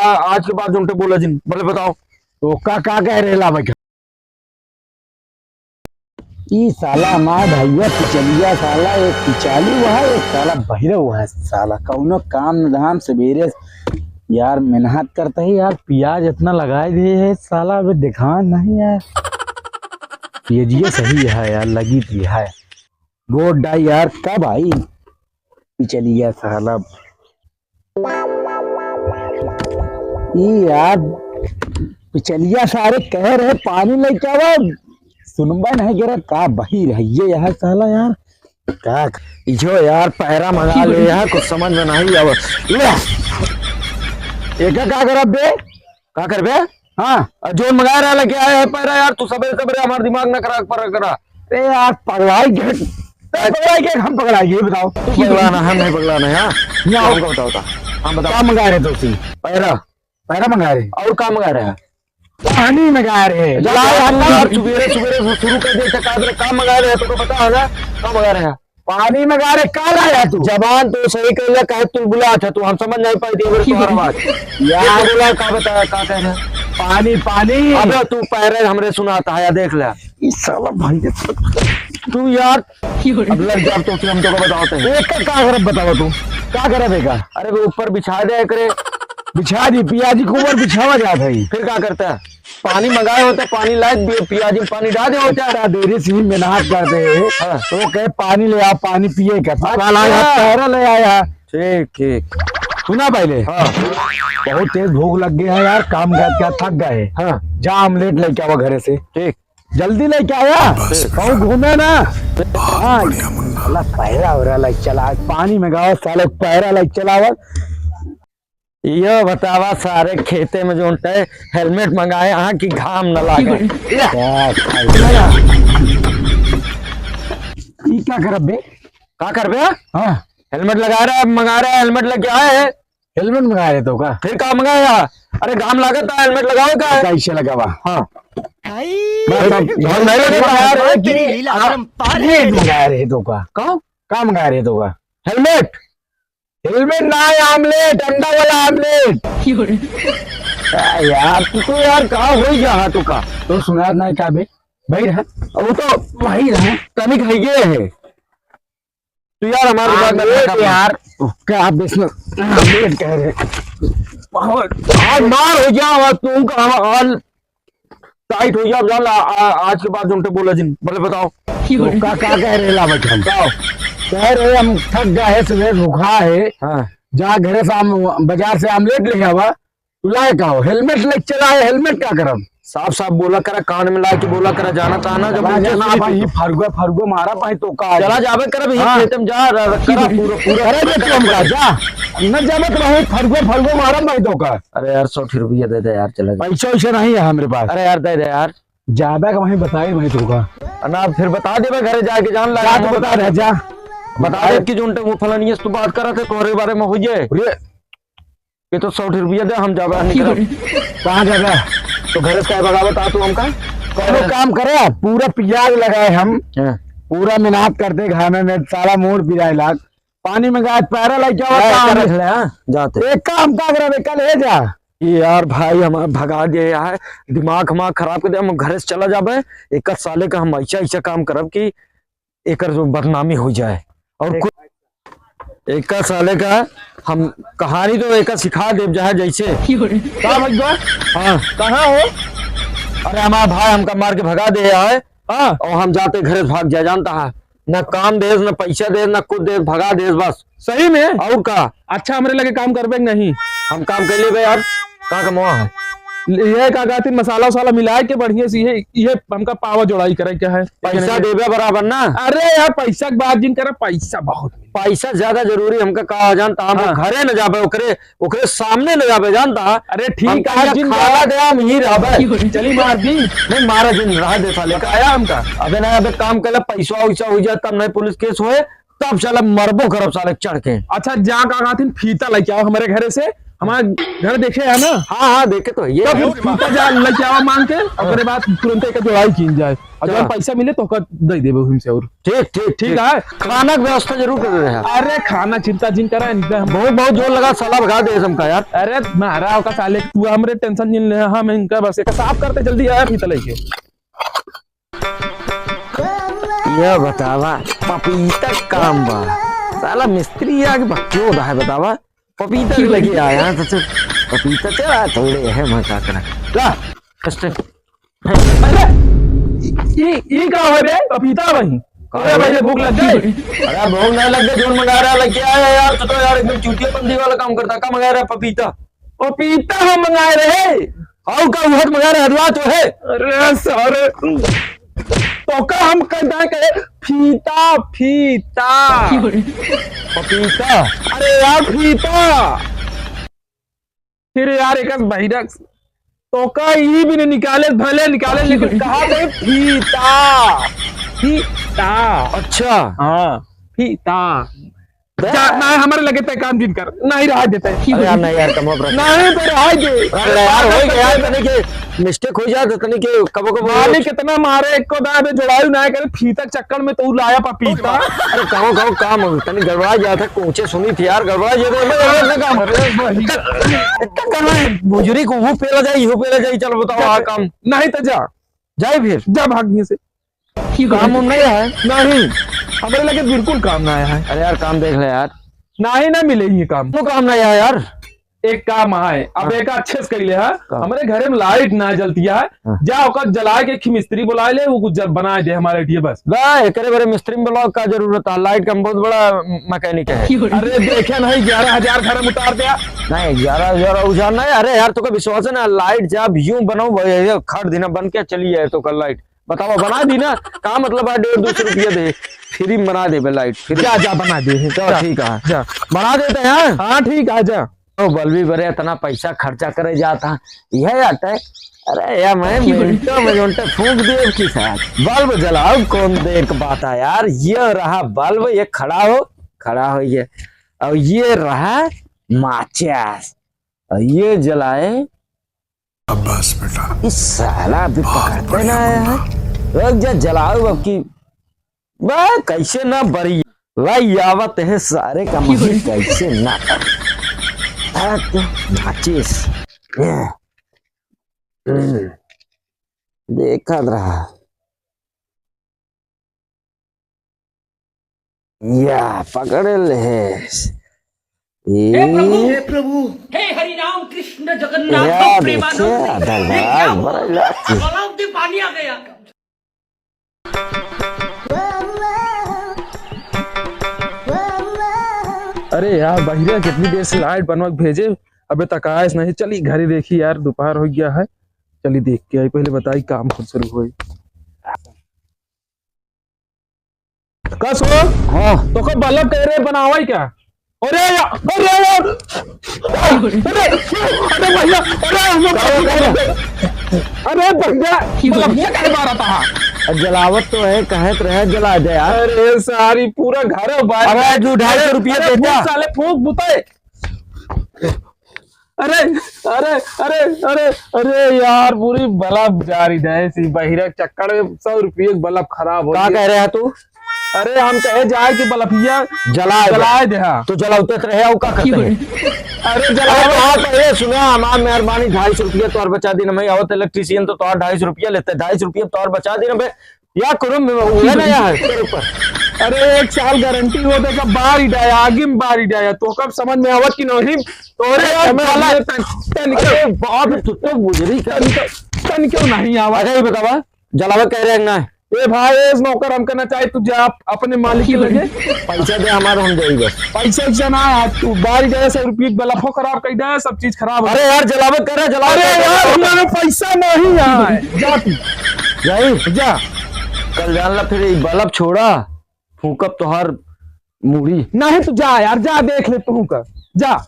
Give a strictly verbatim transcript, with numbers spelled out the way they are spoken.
आ, आज के बाद उनसे बोला जिन, बोले बताओ। तो का, का कह रहे ला भाई? ई साला हमार भैया पिचलिया साला, एक पिचाली हुआ है, एक साला बहिरा हुआ है साला, कौनो काम न धाम। सवेरे यार मेहनत करता है यार, पियाज इतना लगाए दिए है साला, अबे दिखा नहीं यार। पियजिया सही है यार, लगी भी है। गोड डाई यार, का भाई? पिचलिया साला। ई यार, पिचलिया सारे कह रहे पानी लेके आवा, सुनबा नहीं कह रहा, का बही रही है यार साला यार। का इहो यार, पैरा मंगा ले यार, कुछ समझ में नहीं आवा। ले, एका का करब बे? का करबे? हाँ। आ, जोन मंगाए रहा लेके आए है पैरा यार, तू सबेरे सबेरे हमार दिमाग ना खराब पर करा। ए यार, पगलाई के, ए, पगलाई के, हम पगलाई के, ये बताओ। तू पगला ना, हम नहीं पगला ना, हाँ? ना। हमको बताओ था। हम बताओ। का मंगाए रहे तुसी? पैरा। पैरा मंगाए रहे। और का मंगाए रहे? पानी मंगाए रहे। जा, ला, जा, ला, तू ला। यार, सुबेरे, सुबेरे से शुरू कर दे, का, का मंगाए रहे, तुमको पता है ना? का मंगाए रहे? पानी मंगाए रहे, का लाया तू? जबान तो सही कर ले, काहे तुलबुला था तू, हम समझ नहीं पाई थी अगर तुम्हारा बात। यार। ये बोला, का बताया, का कह रहे? पानी, पानी। अबे तू पैरे हमरे सुनाता है, या देख ले। ई साला भाई के तू यार, अब लग जा तो फिर हम तो को बताते हैं। एक का, का करब बतावा तू? का करब एका? अरे वो ऊपर बिछा दे एकरे। बिछा दी, पियाजी के ऊपर बिछावा जात है। फिर का करता है? पानी मंगाए होते, पानी लाए, बि-, पियाजी में पानी डाल दे होते। इतना देरी से ही मेहनत करते हैं। हाँ। तो कहे, "पानी ले आ, पानी पिए का।" अच्छा। काला यार, पैरा ले आया। ठीक, ठीक। सुना पहले। हाँ। बहुत तेज भूख लग गया है यार, काम करके थक गए। हाँ। जा, आमलेट लेके आवा घरे से। ठीक। जल्दी लेके आया। ठीक। कहूँ घूमे ना। हाँ, साला पैरा वैरा लेके चला, पानी मंगावा, साले पैरा लेके चलावा। यो बतावा सारे खेते में जो उनटे हेलमेट मंगाए हाँ कि घाम न लागे। क्या खाई? ई का करब बे? का करबे? हाँ। हेलमेट लगा रहा है, मंगा रहा है, हेलमेट लेके आए हैं। हेलमेट मंगाए रहे तो का? फिर का मंगाया? अरे घाम लागत है, हेलमेट लगाओ का? कैसे लगावा? हाँ। बस अब घाम नहीं लगता यार। तेरी लीला आप अपरंपार है। हेलमेट मंगाए रहे तो का? का? का मंगाए रहे तो का? हेलमेट। हेलमेट ना है, आमलेट, अंडा वाला आमलेट। क्यों रे? आ, यार, तू तो यार, का होई जहाँ तू का? तो सुनात नहीं का बे? भाई रहा। वो तो भाई रहा। तनिक है ये है। तू यार, हमारे दिमाग में आमलेट रखा यार। क्या आप इसमें आमलेट कह रहे? बहुत। आज मार हो गया, और तू का हम, और टाइट हो गया, अब जान ला, आ-, आज के बाद उनसे बोला जिन, बोले बताओ। क्यों रे? तो का, का कह रहे ला बच्चा हम? बताओ। कह रहे हम थक गए हैं, सुबह भूखा है। हाँ। जा घरे से आम-, बाजार से आमलेट ले आवा। तू लाए का हो? हेलमेट लेके चला है, हेलमेट का करब? साफ साफ बोला करा, कान में ला के बोला करा, जाना था ना, जब चला उनके जाना सुनी भाई, तू तो। फरुआ, फरुआ मारा भाई तो का चला है? जाबे करब, ये हाँ। खेत में जा, र-, र-, करा पूरा, पूरा। अरे बे, तुम का जा, न जाबे तो भाई, फरुआ, फरुआ मारा भाई तो का। अरे यार, सौ रुपया दे दे यार, चला जा। पैसा वैसा नहीं है हमरे पास। अरे यार, दे दे यार। जाबे का वहीं बताई भाई तो का। ना, फिर बता देबे घरे जाके, जान ला। जा, तू बता दे, जा। बता दे कि जो उनटे वो फलानिया से तू बात करा थे, तोहरे बारे में हो ये। अरे, ये तो सौ रुपया दे, हम जाबे, हम निकलब। कहाँ जाबे? तो घर से काहे भगावत आ तू हमका? कौनो काम करे, पूरा पियाज लगाए हम, हाँ। पूरा मेहनत करते घामे में, सारा मूड़ पिराए लाग, पानी में गाय पैरा लग जावा, हाँ, काम रख ले, हाँ, जाते। एक काम का करे, कल है जा। ये यार भाई हमार भगा दिया है, दिमाग हमार खराब कर दिया, हम घर से चला जाबे, एक साले का हम ऐसा ऐसा काम करब कि एकर जो बदनामी हो जाए। और कु-, एका साले का हम कहानी तो एका सिखा देब जहाँ जैसे। का भगवा? हाँ। कहाँ हो? अरे हमारा भाई हमका मार के भगा दे है। हाँ। और हम जाते घर से भाग जाए, जानता है? ना काम देस, ना पैसा देस, ना कुछ देस, भगा देस बस। सही में? और का? अच्छा, हमरे लगे काम करबे कि नहीं? हम काम कर लेबे यार, का कमवा है? ये का कहती मसाला वसाला मिला के बढ़िया से ये, ये हमका पावा जोड़ाई करे के है। पैसा देबे बराबर ना। अरे यार, पैसा के बात जिन करे, पैसा बहुत मिले। पैसा ज्यादा जरूरी हमका का जानता, हम हाँ। घरे न जाबे ओकरे, ओकरे सामने न जाबे जानता। अरे ठीक हमका है, यहाँ जिन खावा जाए। दे, हम ही रहबे। चली मार दी। नहीं मारा जिन, रहा दे साले का। आया हमका। अबे ना, अबे काम कर ले, पैसा वैसा हो जाए तब नहीं पुलिस केस होए। तब साला मरबो करब साले चढ़ के। अच्छा, जा का कहथिन, फीता लेके आओ हमरे घरे से, हमार घर देखे है ना? हाँ, हाँ, देखे तो है। तो फिर फीता जा लेके आवा मांग के, हाँ। ओकरे बाद तुरंते एक जोड़ाई कीन जाए। और अच्छा। जौन पैसा मिले तो ओकर दे देबे उहिम से और। ठीक, ठीक, ठीक ठीक। है। खाना के व्यवस्था जरूर कर रहे हैं। अरे खाना चिंता जिन करा, इनका हम बहुत, बहुत जोर लगा, साला भगा दे हमका यार। अरे मारा ओका साले, तू हमरे tension जिन ले, हम इनका बस एक साफ करते जल्दी आया फीता लेके। यह बतावा, पपीता काम बा। साला मिस्त्री आके बक्के होता है, बतावा। पपीता के लगे आया, तो चल, पपीता चला, थोड़े है, मैं का करा। ला, first। अरे, ई, ई, ई का हो बे? पपीता वही। अरे भाई, ये भूख लग गई। अरे, भूख नहीं लग गई, जोन मंगा रहा, लेके आया यार, तो, तो यार, एकदम चूतिया पंदी वाला काम करता, का मंगा रहा है? पपीता। पपीता हम मंगाए रहे। और का उहत मंगा रहे, हलवा तो है। अरे सारे, तो का हम कहता है कि फीता, फीता। पपीता। अरे यार, फीता। फिर यार, एक बहिरक, तो का ई भी नहीं निकाले, भले निकाले, लेकिन कहा तो फीता। फीता। अच्छा। हाँ, फीता। बे- जा, ना, हमारे लगे तय काम जिन कर, नहीं रहा देते। अरे यार, नहीं यार, कम अब रख। नहीं तो रहा दे। अरे यार, हो गया यार, तनी के mistake हो जाए तो तनी के कबो कबो मालिक कितना मारे, एको दाँय बे जोड़ाई ना करे, फीता के चक्कर में तू लाया पपीता। अरे कहो, कहो, काम हो, तनी गड़बड़ा गया था, कोचे सुनी थी यार, गड़बड़ा गया था, मैं, मैं, मैं काम। अरे भाई। इतना करना है, बुजुर्ग को वो पेला जाए, यो पेला जाए, चलो बताओ, आ काम। नहीं तो जा। जाए फिर। जा भाग यहाँ से। काम उम नहीं है? नहीं, हमारे लगे बिल्कुल काम ना आया है। अरे यार, काम देख ले यार। नहीं, ना मिले ये काम। वो काम नहीं आया यार। एक काम आए, अब हाँ। एक अच्छे से कइले है। काम। हमारे घरे में light ना जलती है। हाँ। जा ओकर जला के एक मिस्त्री बुला ले, वो कुछ जल-, बना दे हमारे लिए बस। बा, एकरे बरे मिस्त्री में बुलाओ, का जरूरत है? Light का हम बहुत बड़ा mechanic है। अरे देखे नहीं, ग्यारह हजार घर में उतार दिया। नहीं, ग्यारह हजार उजार नहीं। अरे यार, तो का विश्वास है ना, light जब यूं बनाओ, ये खट देना बन के चली जाए तो कल light। बतावा, बना दी ना, का मतलब है डेढ़ दो सौ रुपया दे, free में बना देबे light, free। जा, जा, बना दे, चलो, जा, ठीक है। जा। बना देते हैं। हाँ, ठीक है, जा। ओ, बल्ब बरे इतना पैसा खर्चा करे जाता, यह आता है। अरे यार, मैं मिनटों में जोंटे फूंक दिए की साथ। बल्ब जलाओ, कौन देर का बात है यार, ये रहा बल्ब, ये खड़ा हो, खड़ा हो ये, और ये रहा माचिस, और ये जलाए अब बस बेटा, इस साला अभी बहुत पकड़ते बढ़िया ना आया है। मुन्ना। रुक जा, जलाओ अब की। बा, कैसे ना बरी। भाई, आवत है सारे का मही, कैसे ना बरी। आ, तो माचिस। हम्म। देखत रहा। या, पकड़ ले। हे प्रभु, ए, हे प्रभु, हे हरि राम कृष्ण जगन्नाथ या, प्रेमानंद, देखे, हे अदरबार, राम, बड़ा इलाज। तालाब में पानी आ गया। अरे यार, बहिरा कितनी देर से light बनवा के भेजे, अबे तक आयस नहीं। चली घरे देखी यार, दोपहर हो गया है, चली देख के आई, पहले बताई काम कब शुरू होई। का सो? हाँ। तो को बल्ब कह रहे बनावाई क्या? अरे यार, अरे यार, अरे, अरे भैया, अरे हम लोग, अरे भैया, बल्ब क्या करे मारा था? अब जलावत तो है, कहत रहे जला दे यार। अरे सारी पूरा घर है बाहर। अबे तू ढाई सौ रुपया अरे देता। फूंक साले, फूंक बुताए। अरे, अरे, अरे, अरे, अरे यार, पूरी बल्ब जा रही है, इसी बहिरा चक्कर में सौ रुपये की बल्ब खराब हो का गया। कह रहे है तू? अरे, हम कहे जाए कि बल्बिया जलाए दे। जलाए दे, हाँ। तो जलावते तो रहे, और का करते हैं? अरे, अरे, जलाओ। तो आप पहले सुना, हमार मेहरबानी, ढाई सौ रुपये तो और बचा दी ना, मैं आवत electrician तो, तो और ढाई सौ रुपये लेते, ढाई सौ रुपये तो और बचा दी ना बे। या करो, मैं वो है ना, या है, तेरे ऊपर। अरे, एक साल गारंटी हो, देखा, बार ही डाया, आगे में बार ही डाया, तो कब समझ में आवत कि नहीं? तो अरे, अरे, यार, हमें साला, अपने तन, तन के अरे, बाप, तू तो बुजरी का। तन के, तन क्यों नहीं आवा? अच्छा, ये बतावा, जलावा कह रहे हैं ना? ए भाई, ए नौकर, हम कहना चाहे, तू जा अपने मालिक के लगे। पैसा दे हमारा, हम जाई बस। पैसा वैसा ना है, तू बार ही डाया, सौ रुपये की बल्ब खराब कर दे, सब चीज खराब हो अरे गई। यार, जलावे करे, जलावे अरे करे, यार, जलावे। हमारे पैसा नहीं है, जा तू। जाई? जा। कल जान ला फिर ये बल्ब छोड़ा, फूकब तोहार मुड़ी। नहीं, तू जा यार, जा देख ले तू का, जा।